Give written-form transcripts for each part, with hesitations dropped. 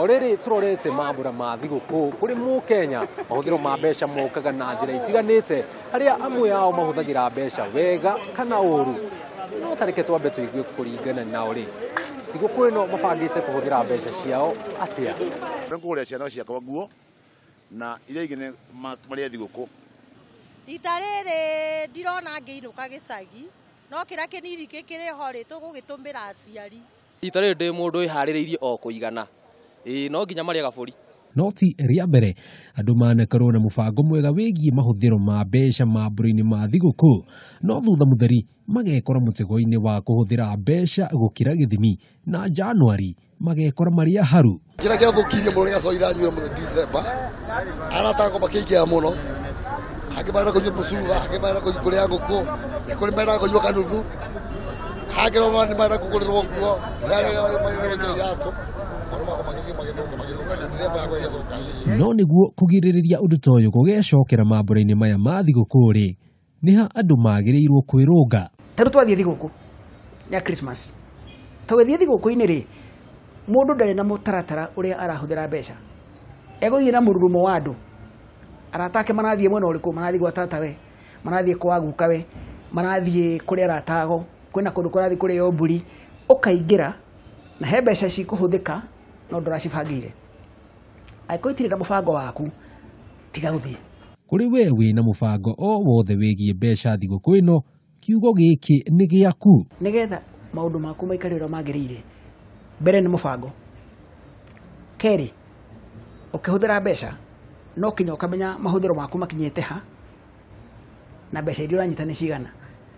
O rĩrĩ tũrorete mambura ma thigũkũ kũrĩ mũkenya, mahũthĩro ma mbeca mokaga na njĩra itiganĩte, harĩa amwe ao mahũthagĩra mbeca wega kana ũru. No tareke twambe tũigue kũringana nao rĩ, thigũkũ ĩno mabangĩte kũhũthĩra mbeca ciao atĩa? Nĩ ngũgũrĩra ciana ciakwa nguo na iria ingĩ nĩ marĩe thigũkũ. Rita rĩrĩ ndirona ngĩinũka gĩcagi, no kĩrĩa kĩnini kĩrĩ ho rĩ, tũgũgĩtũmĩra aciari. Rita rĩrĩ ndĩ mũndũ wĩharĩrĩirie o kũigana, ĩĩ no nginya marĩe gabũri. No ti rĩa mbere andũ manakorwo na mũbango mwega wĩgiĩ mahũthĩro ma mbeca mambura-inĩ ma thigũkũ, no thutha mũtheri magekora mũtego-inĩ wa kũhũthĩra mbeca gũkĩra gĩthimi, na Januari magekora marĩ aharu. Kĩrĩa gĩathũkirie mũno nĩ gacohi iranyuire mũno December, arata akwa makĩingĩha mũno, angĩ marenda kũnyua mũcuba, angĩ marenda kũrĩa ngũkũ, nĩ kũrĩ marenda kũnyua kanuthu, angĩ nao nĩ marenda kũgũrĩrwo nguo, nĩ arĩa marenda gwĩkĩra iratũ. No nĩguo kũgirĩrĩria ũndũ ta ũyũ gũgecokera mambura-inĩ maya ma thigũkũ rĩ, nĩ ha andũ magĩrĩirwo kwĩrũnga? Ta rĩu twathiĩ thigũkũ ya Christmas, tũgĩthiĩ thigũkũ-inĩ rĩ, mũndũ ndarĩ na mũtaratara ũrĩa arahũthĩra mbeca. Egũthiĩ na mũrurumo wa andũ, arata ake marathiĩ mwena ũrĩkũ, marathiĩ gwa tatawe, marathiĩ kwa gukawe, marathiĩ kũrĩa arata ago, kwĩna kũndũ kũrathiĩ kũrĩo mbũri, ũkaingĩra na he mbeca cikũhũthĩka no ndũracibangĩire. Angĩkorwo itirĩ na mũbango waku, tiga gũthiĩ. Kũrĩ we wĩna mũbango o wothe wĩgiĩ mbeca thigũkũ ĩno, kiugo gĩkĩ nĩ gĩaku. Nĩgetha maũndũ maku maikare ũrĩa magĩrĩire, mbere nĩ mũbango. Kerĩ, ũkĩhũthĩra mbeca no kinya ũkamenya mahũthĩro maku makinyĩte ha na mbeca iria ũranyita nĩ cigana,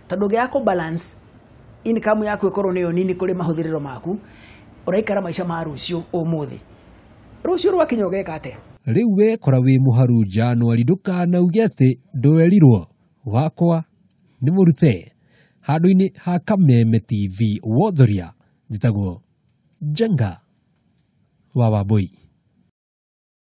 tondũ ũngĩaga kũ balance income yaku ĩkorwo nĩyo nini kũrĩ mahũthĩrĩro maku, ũraikara maica ma rũciũ ũmũthĩ. Rũciũ rwakinya ũgeka atĩa? Rĩu wekora wĩ mũharu Januari, ndũkanauge atĩ ndwerirwo. Wakwa nĩ mũrute handũ-inĩ ha Kameme TV wonjoria, njĩtagwo Njenga wa Wambui.